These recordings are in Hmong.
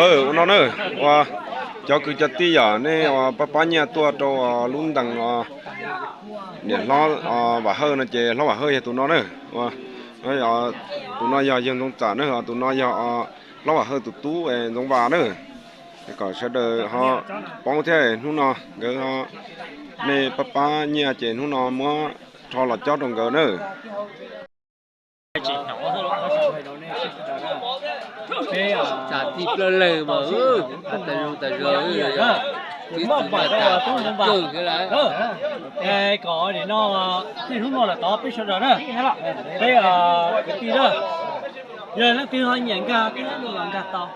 Ua no na, ua cov kwv cov tij yom, nej ua pab pab nyiaj tuaj rau lub ntees niam hlob Vam Hawj no ces hlob Vam Hawj yog tus no na. Tus no yog yawg Ntxoov Txam na, tus no yog hlob Vam Hawj tus tub Ntxoov Vas na. Kom sawv daws ho paub thiab, hnub no nkawd ho, nej pab pab nyiaj ces hnub no muab rho los cob rau nkawd na. Kom nim no tej hnub no lawm tod peb sawv daws na, peb kwv tij na, yog leej twg ho nyiam nkag peb los nkag tau,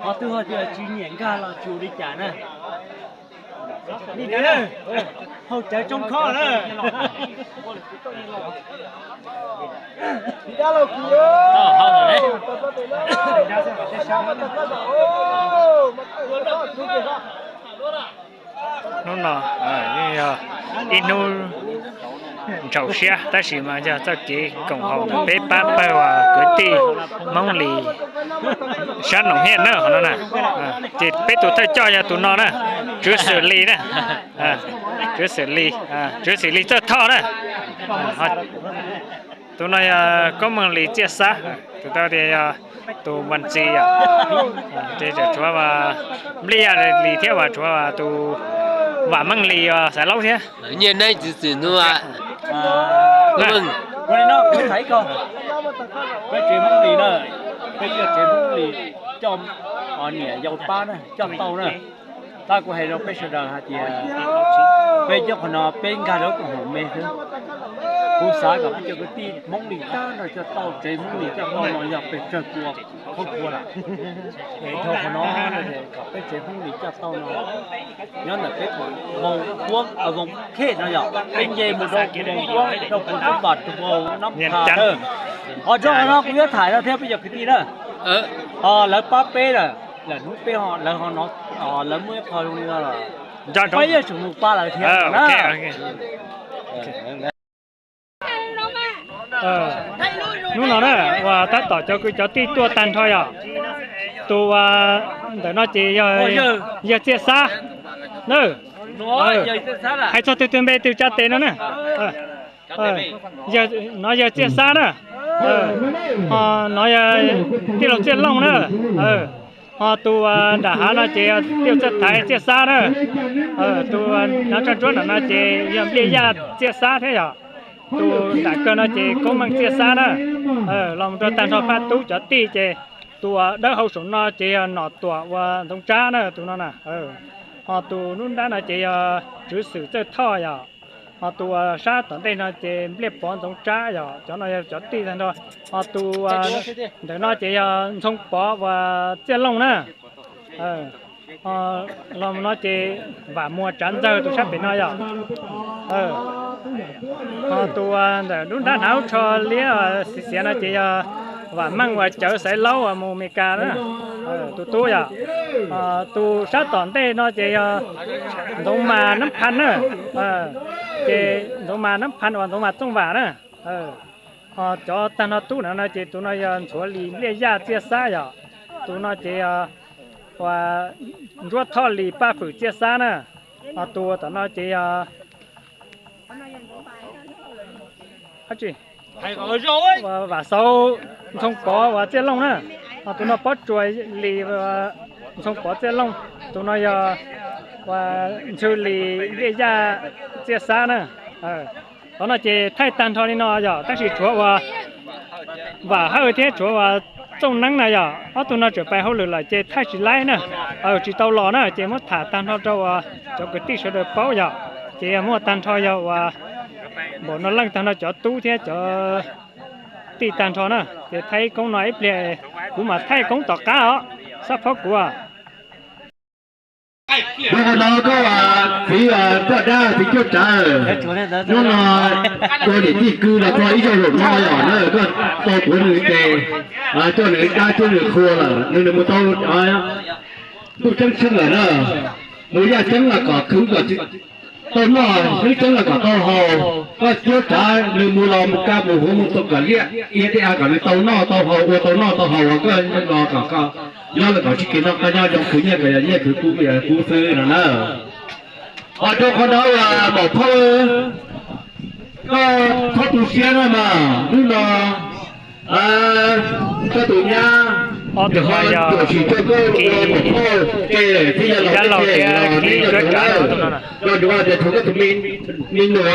ho twg ho tsis nyiam nkag los tsis ua li cas na. Hau cawv tsoo khob na. Hnub no yeej yog ib hnub ntxhov siab tab sis mas yog txoj kev koom haum peb pab pawg uas kwv tij Hmoob Lis sab Noom Hiaj na, qhov no na. Ces peb tus thawj coj yog tus no na, Tswv Xwm Lis na. Tswv Xwm Lis, Tswv Xwm Lis Txawj Thoj na. Tus no yog Koob Meej Lis Txiaj Xab, tus tau tias yog tus Vas Ntxis yom. Ces tseem tshuav Npliaj Yaj Lis thiab, uas tshuav tus Vam Meej Lis uas Xaiv Laub thiab. Nyiaj neeb txiv txwm hnub. Peb tsev Hmoob Lis na, peb yog tsev Hmoob Lis coj niam yau pab na, coj tau na. Tab kuv hais rau peb sawv daws hais tias peb nyob qhov no peb nkag lawv koom haum me xwb. Kuv xav kom peb cov kwv tij Hmoob Lis tag nrho coj tau, tsev Hmoob Lis coj tau no yog pes tsawg kua, qhov kua lawm. Es dhau qhov no kom peb tsev Hmoob Lis coj tau no nyob ntawm peb Voos Kuab, Voos Khej no yom, peb nce mus rau Voos Kuab rau Phoo Xab Npas rau Voos Nab Khas na. Ho rau qhov no kuv yuav tham no thiab peb cov kwv tij na. Ho lawv pab peb lawm, lawm hnub peb ho lawv ho no, lawv muaj ib qho zoo li no los pab yeej tsum mus pab lawv thiab na. Hnub no na, uas tab tom cov kwv cov tij tuaj tag nrho yom. Tus uas ntawm no ces yog yawg Txiaj Xab na. Hais txog tus twg npe twg tsa tes no na. No yog Txiaj Xab na. Ho no yog tij laug Txiaj Looj na. Ho tus nram hav no ces yog tij laug Txawj Thaiv Txiaj Xab na. Tus nyob tsoj ntsuab nram no ces yog Npliaj Yaj Txiaj Xab thiab yom. Tus nram kawg no ces Koob Meej Txiaj Xab na. Los mus rau tag nrho Paj Tub cov tij ces tus uas dawb hau saum no ces yog Nom Tuam uas Ntxoov Tsab na, tus no na. Ho tus nruab nrab no ces yog Tswv Xwm Txawj Thoj yom. Ho tus uas sab tom ntej no ces Npliaj Pov Ntxoov Tsab yom, cov no yog cov tij tag nrho. Ho tus ntawm no ces yog Ntxhoo Pov uas Txiaj Looj na. Los no ces Vam Muas Tsav Ntxawg tus sab pem no yom. Ho tus uas ntawm nruab nrab hnav lub tsho liab xiv xiav no ces yog Vam Meej uas cawv Xaiv Laub uas mus Mes Kas na, tus tub yom. Tus sab tom ntej no ces yog Ntxoov Mas Nab Phaj na, ces Ntxoov Mas Nab Phaj uas Ntxoov Mas Txooj Vam na. Ho cov tag nrho tub no no ces tus no yog Ntxhuav Lis Npliaj Yaj Txiaj Xab yom, tus no ces yog uas Ntsuab Thoj Lis Paj Fwm Txiaj Xab na. Ho tus uas tom no ces yog Vam Xauv Ntxhoo Pov uas Txiaj Looj na. Ho tus no Pob Tsuas Lis Ntxhoo Pov Txiaj Looj, tus no yog uas Ntxhw Lis Npliaj Yaj Txiaj Xab na. Qhov no ces thaij tag nrho li no yom, tab sis tshuav uas Vam Hawj thiab tshuav uas Txooj Neeb na yom, ob tug no tseem pais hauj lwm lawm ces thaij tsis laib na, tsis tau los na, ces muab tham tag nrho rau uas cov kwv tij sawv daws paub yom. Ces yog muaj tag nrho yog uas npaum no leej tag nrho cov tub thiab cov tij tag nrho na, ces thaij ib koob no ib pliag kuv mam thaij koob tom qab os, xob phob kuv. Hnub no koj txiv poj dab txiv cuaj tsav, hnub no ua niam tij kwv los txog ib zaug zaum no yom na, koj tau tuav nws tes, coj nws dab thiab nws qhua lawm, nws mus tau ntuj ceeb tsheej lawm na, mus yaj ceeb los kom khwv kom tsis tau noj xwb, tseeb los kom tau haus. Koj cuab tsav nws mus los mus kab mus huv mus tau kom liaj ia tej av kom nws tau noj tau haus, ua tau noj tau haus los koj los kom koj nyob los kom tsis kev noj koj nyob zoo khwv nyiaj kom yog nyiaj khwv kub yog kub xwb no na. Ho rau qhov no uas maum phauj, koj txhob tu siab no mas hnub no koj tus nyab ho tuam tsim rau koj ua maum phauj ke thiab yog los teb ces los neb nco ntsoov lawm, nco ntsoov tias tshuav koj tus me nus,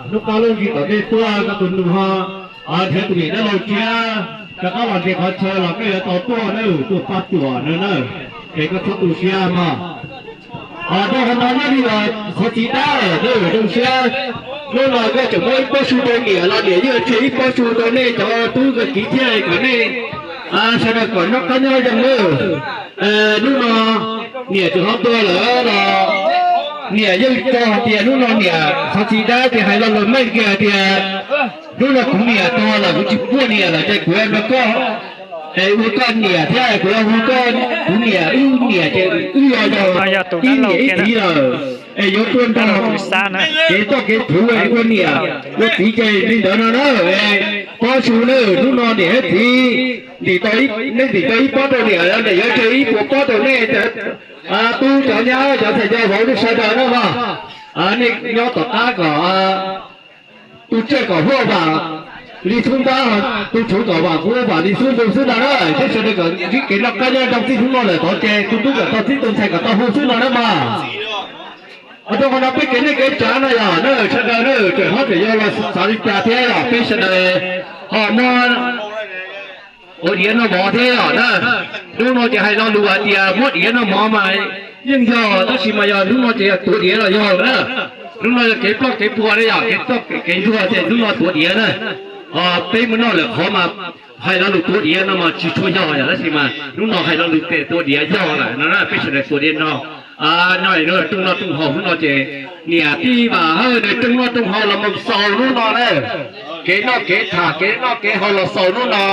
hnub qab lub ntsis tom ntej tuaj koj tus nus ho nrhiav tus niam dab laug tshiab rov qab los nres qhov chaw los koj yuav tau tuaj na, tuaj pab tuam no na, es koj txhob tu siab mog. Ho rau qhov no nyob li los qhov txiv dab lawm na, zoo siab. Hnub no koj tseem muab ib pob su rau niam los niam yeej tseg ib pob su rau nej cov tub koj kiv thiab kom nej sawv daws kom noj qab nyob zoo na. Hnub no niam tseem ho tuag lawm los niam yeej tso hais tias hnub no niam qhov txiv dab ces hais lo lus meej kiag hais tias hnub no kuv niam tuag lawm kuv tsis muaj niam lawm ces kuv nrog koj es ua koj niam thiab kuv hu koj kuv niam, wb niam ces wb yog ib niam ib txiv lawm es yuav tuaj nrog kev txoj kev thuv es ua niam ua txiv ces li ntawd no na. Pob su na, hnub no niam thiab txiv ntim tau, nej ntim tau ib pob rau niam, niam yuav tseg ib puas pob rau nej, tub cov nyab cov ntxhais cov vauv nej sawv daws na mog. Nej nyob tom qab kom tu tsiaj kom huaj vam li xub ntab, tu tshoob kom vam huaj vam li xub ntuj xwb no na, thiab sawv daws kom ntsib kev noj qab nyob zoo txij hnub no lawm tod ces tu tub kom tau txib tu ntxhais kom tau hu xwb no na mog. Ho rau qhov no peb kev neej kev tsav no yog na sawv daws na tseem hob tseem yog los xav li cas thiab los peb sawv daws ho muab ua diav noj mov thiab os na. Hnub no ces hais lo lus hais tias muab diav noj mov mas yeej yog, tab sis mas yog hnub no ces yog tuav diav los yog na. Hnub no yog kev ploj kev puas na, yog kev ploj kev ntsuag ces hnub no tuav diav na. Ho peb mus noj lawm qhov mas hais lo lus tuav diav no mas tsis tshua yog yom, tab sis mas hnub no hais lo lus tias tuav diav yog lawm no na, peb sawv daws tuav diav no. No rooj noj rooj haus hnub no ces niam tij Vam Hawj nws rooj noj rooj haus los mus xaus hnub no na. Kev noj kev tham kev noj kev haus los xaus hnub no.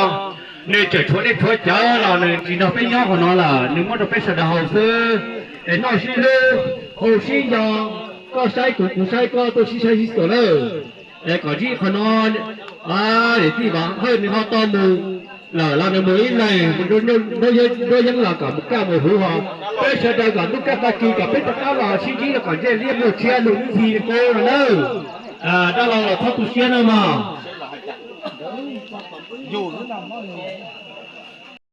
Nws tseem tshuav dej tshuav cawv los nws tsis nrog peb nyob qhov no lawm, nws muab rau peb sawv daws haus xwb. Es noj sib hlub, haus sib nco, koj saib kuv kuv saib koj, tuaj sib saib sib xyuas lawm. Es kom ntsib qhov no, niam tij Vam Hawj nws ho tau mus lawm los nws mus ib leeg, nruab yeeb los kom mus kaj mus huv ho. Peb sawv daws kom ntuj kaj tag kis kom peb rov qab los sib ntsib los kom ntsej liab muag tshiab lug ib ntxhi li qub no nawb. Dab laug los txhob tu siab nawb mog.